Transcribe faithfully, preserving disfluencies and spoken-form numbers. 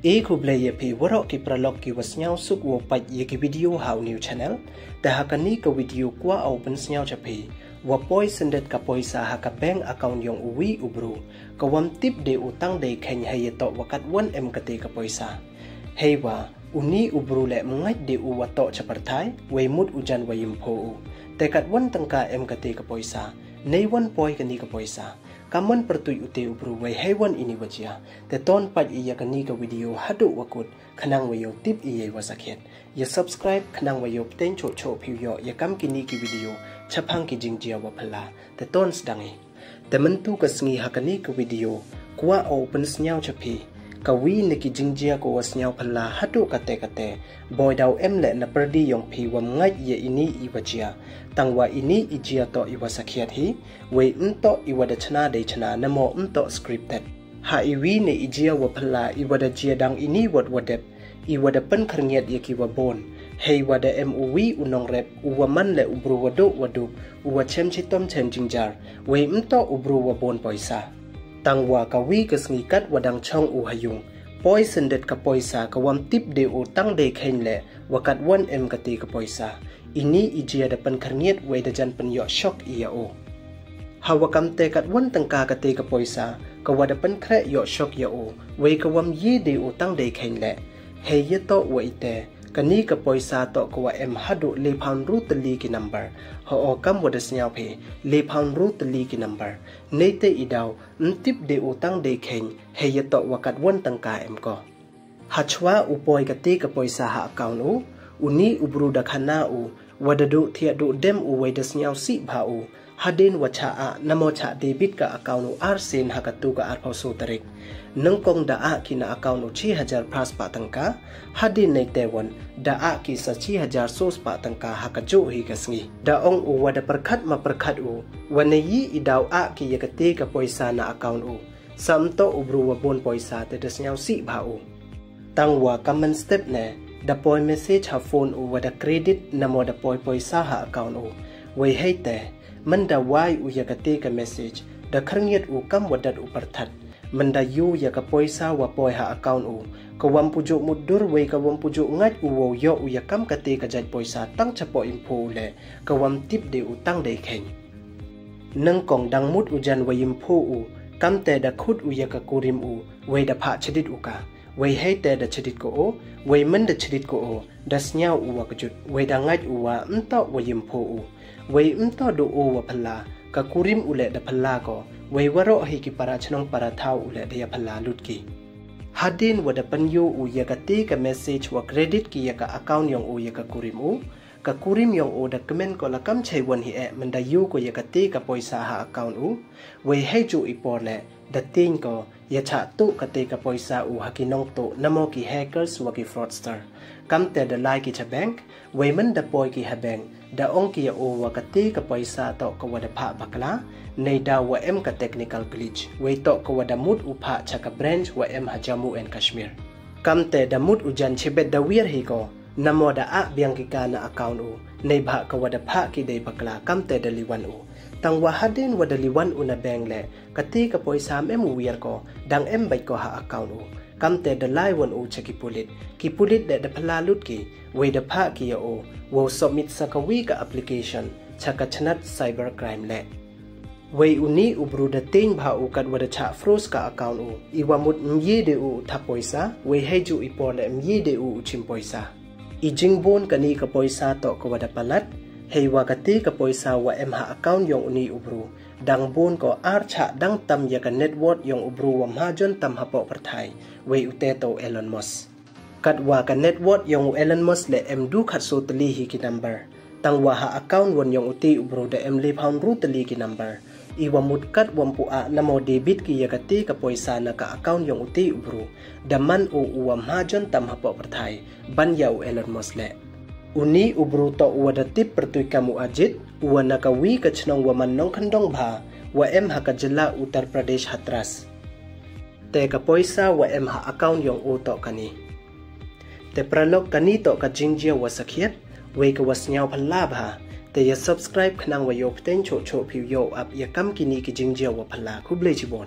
E khublei ya phi waroh ki paralok ki wa sniawsuk wow pait ya ki video ha u new channel. Te ha kani ka video kwah o pynsniaw cha phi, wa poi syndet ka poisa ha ka bank account yong u wi u bru, ka wam tip de u tang dei khein hei ya toh wa katwon em kate ka poisa. Hei wa, uni u bru le mngait de u wa toh cha pyrthai, wei mut u jan wa yim pho u. Te katwon tyngka em kate ka poisa, nei won poi kani ka poisa, ka mon pyrtuit u te u bru, wei hei won ini wa jia. Te ton pait i ya kani ka video haduh wa kut, khnang wa yoh tip i ya wa sakhiat. Ya subscribe khnang wa yoh pteng choh choh phi u yoh ya kam kini ki video chaphang ki jingjia wa phylla. Te ton sdang i. Te mynta ka sngi ha kani ka video, kwah o pynsniaw cha phi, ka wi na ki jingjia ko wa sniaw phylla haduh kate kate, boi daw em le na pyrdi yong phi wa mngait ya ini i wa jia. Tang wa ini i jia toh i wa sakhiat hi, wei mtoh i wa da chna dei chna namo mtoh scripted. Ha i wi na i jia wa phylla i wa da jia dang ini wat wa dep, i wa da pynkhyrngiat ya ki wa bon. Hei wa da em u wi u nongrep, u wa man le u bru wa duh wa dup, u wa chem chitom chem jingjar, wei mtoh u bru wa bon poisa. Tang wa ka wi ka sngi kat wa dang chong u ha yung, poi syndet ka poisa ka wam tip de u tang dei khein le, wa katwon em kate ka poisa. Ini i jia da pynkhyrngiat wei da jan pynyoh shok i ya u. Ha wa kamte katwon tyngka kate ka poisa, ka wa da pynkhreh yoh shok ya u, wei ka wam ye de u tang dei khein le. Hei ya toh wa ite, kani ka poisa toh ka wa em haduh le phaw ynru tylli ki number. Ho o kam wa da sniaw phi, le phaw ynru tylli ki number. Nei te i daw, mtip de u tang dei khein, hei ya toh wa katwon tyngka em ko. Hachwa u poi kate ka poisa ha account u, uni u bru da khana u, wa da duh thiah duh dem u wei da sniaw sih bha u. Hadien wa chah ah, namo chah debit ka account u ar sien ha katu ka arphaw so tarik. Nyngkong da ah ki na account u chi hajar phra spah tyngka, hadien nei te won, da ah ki sa chi hajar so spah tyngka ha ka juh hi ka sngi. Da ong u wa da pyrkhat ma pyrkhat u, wa nei i daw ah ki ya kate ka poisa na account u. Sa mtoh u bru wa bon poisa te da sniaw sih bha u. Tang wa ka mynstep ne, da poi message ha phone u wa da credit namo da poi poisa ha account u. Wei hei te, mynda wai u ya kate ka message, da khyrngiat u kam wa dat u pyrthat. Mynda yoh ya ka poisa wa poi ha account u, ka wam pujuh mutdur wei ka wam pujuh ngait u wow yoh u ya kam kate ka jait poisa tang chapoh yim pho u le, ka wam tip de u tang dei khein. Nyngkong dang mut u jan wa yim pho u, kamte da khut u ya ka kurim u, wei da phah chadit u ka. Wei hei te da chadit ko o, wei mynda chadit ko o, da sniaw u wa kjut, wei da ngait u wa mtoh wa yim pho u. Wei mtoh du o wa phylla, ka kurim u le da phylla ko, wei waroh hi ki para chnong para thaw u le da ya phylla lut ki. Hadien wa da pynyoh u ya kate ka message wa credit ki ya ka account yong u ya ka kurim u, ka kurim yong u da kmen ko la kam chei won hi e mynda yoh ko ya kate ka poisa ha account u. Wei hei juh i por le, da tieng ko, ya chah tuh kate ka poisa u ha ki nongtuh namo ki hackers wa ki fraudster. Kamte da lai ki cha bank, wei mynda poi ki ha bank, da ong ki ya u wa kate ka poisa toh ka wa da phah bakla, nei daw wa em ka technical glitch, wei toh ka wa da mut u phah cha ka branch wa em ha Jammu and Kashmir. Kamte da mut u jan chibet da wiar hi ko, namo da ah biang ki ka na account u, nei bha ka wa da phah ki dei bakla, kamte da liwan u. Tang wa hadien wa da liwan u na bank le, kate ka poisa mem u wiar ko, dang em bait ko ha account u. Kamte da lai won u cha ki pulit, ki pulit le da phylla lut ki, wei da phah ki ya u, wow submit sa ka wi ka application cha ka chnat cyber crime le. Wei uni u bru da tieng bha u kat wa da chah froze ka account u, i wa mut mye de u u thap poisa, wei hei juh i por le mye de u u chim poisa. I jingbun kani ka poisa toh ka wa da palat, hei wa kate ka poisa wa em ha account yong uni u bru, dang bun ko ar chah dang tam ya ka net worth yong u bru wa mhajon tam hapoh pyrthai, wei u te toh Elon Musk. Kat wa ka net worth yong u Elon Musk le em du khat so tylli hi ki number. Tang wa ha account won yong u te u bru da em le phaw ynru tylli ki number. I wa mut kat wam pu ah namo debit ki ya kate ka poisa na ka account yong u te u bru, da man u u wa mhajon tam hapoh pyrthai, ban ya u Elon Musk le. Uni u bru toh u wa da tip pyrtuit kam u Ajit, u wa na ka wi ka chnong wa man nongkhyndong bha, wa em ha ka jylla Uttar Pradesh Hathras. Te ka poisa wa em ha account yong u toh kani. Te paralok, kani toh ka jingjia wa sakhiat, wei ka wa sniaw phylla bha. Te ya subscribe khnang wa yoh pteng choh choh phi u yoh ap ya kam kini ki jingjia wa phylla. Khublei chibun.